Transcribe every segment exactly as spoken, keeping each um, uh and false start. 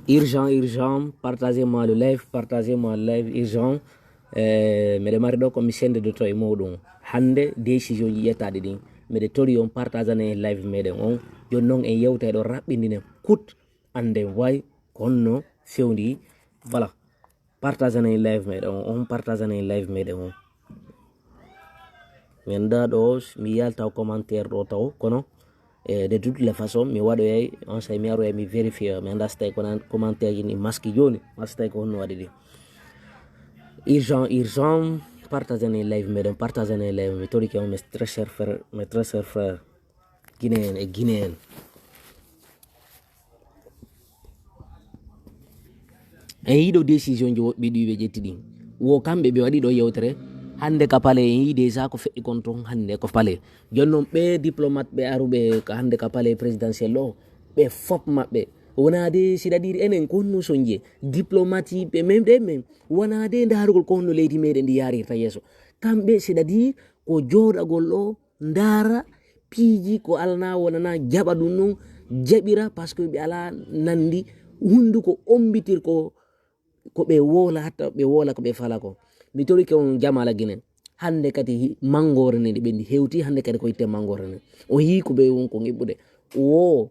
Urgent, urgent, partagez-moi le live, partagez-moi le live, urgent. Eh, miɗo mari ɗo ko mi sende do to e muɗum. Hannde décision ji ƴettaɗi ɗin. Miɗo tori on partagane live meɗen on. Joni non en yewta e ɗo raɓɓindinen kut ande way konno fewndi. Voilà. Partagane live meɗen on, on partagane live meɗen on. Mi annda ɗo mi yalta commentaire ɗo taw kono e de toutes les façons mi waɗoyay on say mi aroyay mi vérifier mi annda so tawi kono commentaire ji ni masque joni ma so tawi ko honno waɗi ɗi. Urgent, urgent, partagane live meɗen, partagane live. Mi torike on, mes très chers frères, mes très chers frères guinéen e guinéen. En yiɗo décision ji woɓɓe ɗi ɓe ƴetti ɗin. Wo kamɓe ɓe waɗi ɗo yewtere hannde ka palais, en yii déjà ko feƴƴi kon ton hannde ko palais. Joni non ɓe diplomate ɓe aruɓe ka hannde ka palais présidentiel ɗo, ɓe fop maɓɓe wona de, c'est-à-dire enen ko honno sonje diplomate ɓe men ɗe men wona de ndarugol ko honno leydi meɗen ndi yarirta yeeso. Kamɓe c'est-à-dire ko jooɗagol ɗo ndaara piiji ko alana wonana jaɓa ɗum non, jaɓira par ce que ɓe ala nandi hunduko ombitir ko ko ɓe woola hatta ɓe woola ko ɓe fala ko. Mi torike on jamala gine hannde kadi mangore ne ɗi ɓendi hewti hannde kadi ko yitte mangore ne. O yii ko ɓe won ko ŋiɓɓude. Wo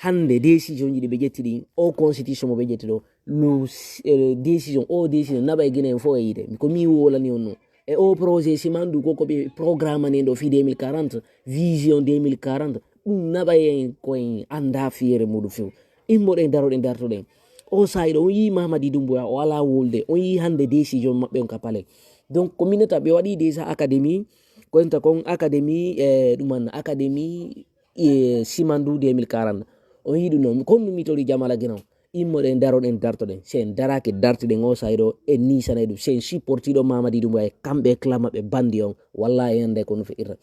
hannde décision ji ɗi ɓe ƴetti ɗin o constitution mo ɓe ƴetti ɗo lu eh, décision o décision naɓa e guinéen fof e yiide ko mi wolani on non. E o projet simandu ko ko ɓe programme ni ɗo fi deux mille quarante, vision deux mille quarante, ɗum naɓa en koyen annda fiere muɗum few. Immoɗen daroɗen dartoɗen. O sayi ɗo on yii Mamadi Dumbuya o ala wolde, on yii hannde décision maɓɓe on ka palais. Donc ko minata ɓe waɗi déjà académie, ko enta kon académie e ɗuman académie e simandu deux mille quarante. On yii ɗum non kon mi tori jamala gino. Immoɗen daroɗen dartoɗen, si en daraki dartiɗen o sayi ɗo en nisanay ɗum, si en supporti ɗo Mamadi Dumbuya e kamɓe e clan maɓɓe bandi on. Wallahi en anday ko no feƴƴirta.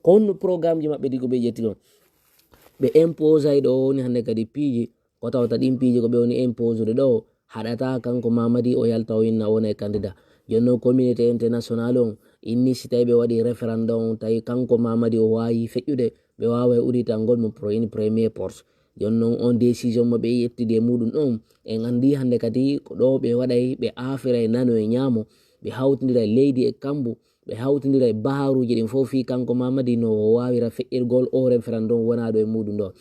Ko honno programme ji maɓɓe ɗi ko ɓe ƴetti ɗon? Ɓe imposay ɗo woni hannde kadi piiji ko tawta ɗin piiji ko ɓe woni imposude ɗo haɗata kanko Mamadi o yalta o inna o wona e candidat. Joni noon communauté international on inni si tawi ɓe waɗi référendum tawi kanko Mamadi o waawi feƴƴude ɓe waawa e uditangol mo pour une première porte. Joni noon on décision mo ɓe ƴettidi e muɗum ɗon en anndi hannde kadi ko ɗo ɓe waɗay ɓe aafira e nano e ñaamo ɓe hawtindira e leydi e kambu ɓe hawtindira e baharuuji ɗin fof fii kanko Mamadi no o waawira feƴƴirgol o référendum wonaaɗo e muɗum ɗo.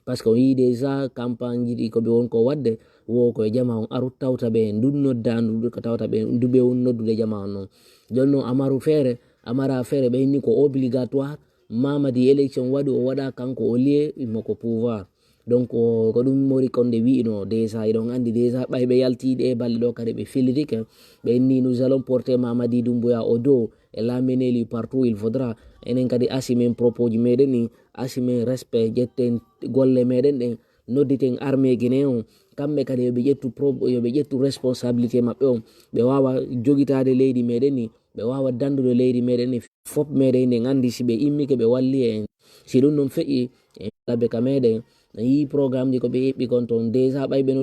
Par ce que on yii déjà campagne ji ɗi ko ɓe won ko waɗde wo ko e jama on aru tawta ɓe ndun noddaandu ko tawta ɓe ndu ɓe won noddude jama on noon. Joni noon amaru feere amara feere ɓe inni ko obligatoire Mamadi élection waɗi o waɗa kanko o lié immo ko pouvoir. Donc ko ɗum mori konde wi'ino déjà eɗon andi déjà ɓay ɓe yalti ɗe balɗe ɗo kadi ɓe fillitike ɓe inni nous allons porter Mamadi Dumbuya au dos et l'amener lui partout il faudra. Enen kadi assumen propos ji meɗen ni, assumen respect, ƴetten golle meɗen ɗen, nodditen armée guinéen on kamɓe kadi yoɓe ƴettu yoɓe ƴettu responsabilité maɓɓe on ɓe wawa jogitade leydi meɗen ni ɓe wawa dandude leydi meɗen ni. Fop meɗen nden andi si ɓe immike ɓe walli en si ɗum ɗum feƴƴi en labe ka meɗen en yii programme ji ko ɓe eɓɓi kon toon déjà ɓay ɓe no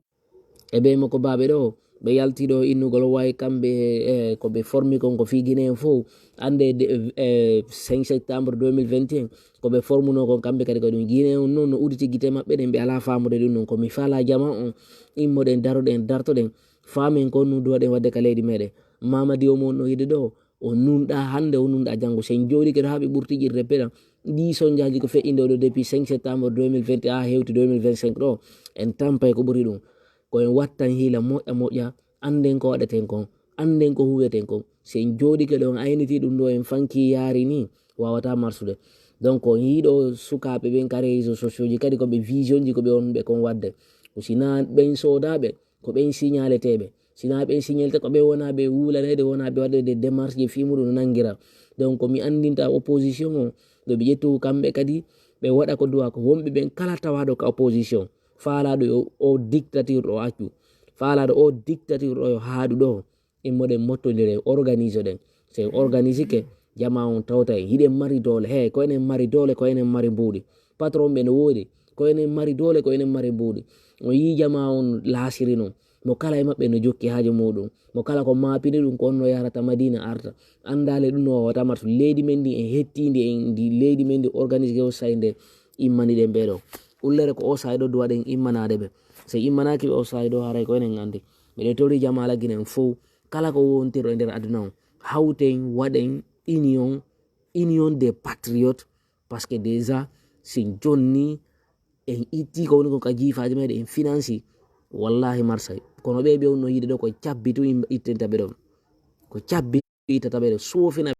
e ɓe mo ko baɓe ɗo ɓe yalti ɗo innugol wawi kamɓe e ko ɓe formi kon ko fii guinéen fof ande e cinq septembre deux mille vingt et un ko ɓe formuno kon kamɓe kadi ko ɗum guinéen on noon no uditi guite maɓɓe ɗen ɓe ala famude ɗum ɗum komi fala jama on immoɗen daroɗen dartoɗen famen kon nu duwaɗen wadde ka leydi meɗen mamadi o mon no yiɗi ɗo o nunɗa hannde o nunɗa janngo so en jooɗike ɗo haa ɓe ɓurti ƴirde peɗa ɗi sonjaaji ko feƴƴinde oɗo depuis cinq septembre deux mille vingt et un haa hewti deux mille vingt cinq ɗo en tampay ko ɓuri ɗum ko en wattan hiila moƴƴa moƴƴa annden ko waɗeten kon annden ko huweten kon so en jooɗike ɗo en ayniti ɗum ɗo en fanki yaari ni wawata marsude donc on yiɗo sukaaɓe ɓen ka réseau sociaux ji kadi ko ɓe vision ji ko ɓe wonɓe kon waɗde ko sina ɓen soodaɓe ko ɓen signaleteɓe sina ɓen signalete ko ɓe wona ɓe wulanede wona ɓe waɗede démarche ji fii muɗum no nangira donc mi andinta opposition o ɗo ɓe ƴettu kamɓe kadi ɓe waɗa ko duwa ko wonɓe ɓen kala tawaɗo ka opposition falaɗo o dictature ɗo accu falaɗo o dictature ɗo yo haaɗu ɗo immoɗen mottodire organise ɗen so en organisike jama on tawta en hiɗen mari doole he ko enen mari doole ko enen mari mbuuɗi patron ɓe no woodi ko enen mari doole ko enen mari mbuuɗi on yii jama on laasiri non mo kala e maɓɓe no jokki haajo muɗum mo kala ko maapini ɗum ko on no yarata madina arta anndale ɗum no wawata martu leydi men ndi en hettindi en ndi leydi men ndi organise o say nde immani ɗen ɓeɗo Ullere ko o sa'i ɗo duwaɗen immanaade ɓe. So immanaaki ɓe o sa'i ɗo, haray ko enen anndi. Miɗo tori jamaala Ginen fow, kala ko wontiro e nder aduna on, hawten, waɗen union, union des patriotes, parce que déjà, si jonni en itti ko woni kon ka jiifaaji meɗen, en financi, wallahi marsay. Kono ɓe ɓe on no yiide ɗo ko cabbi tu im-, ittenta ɓe ɗon. Ko cabbi ittata ɓe ɗon, soofina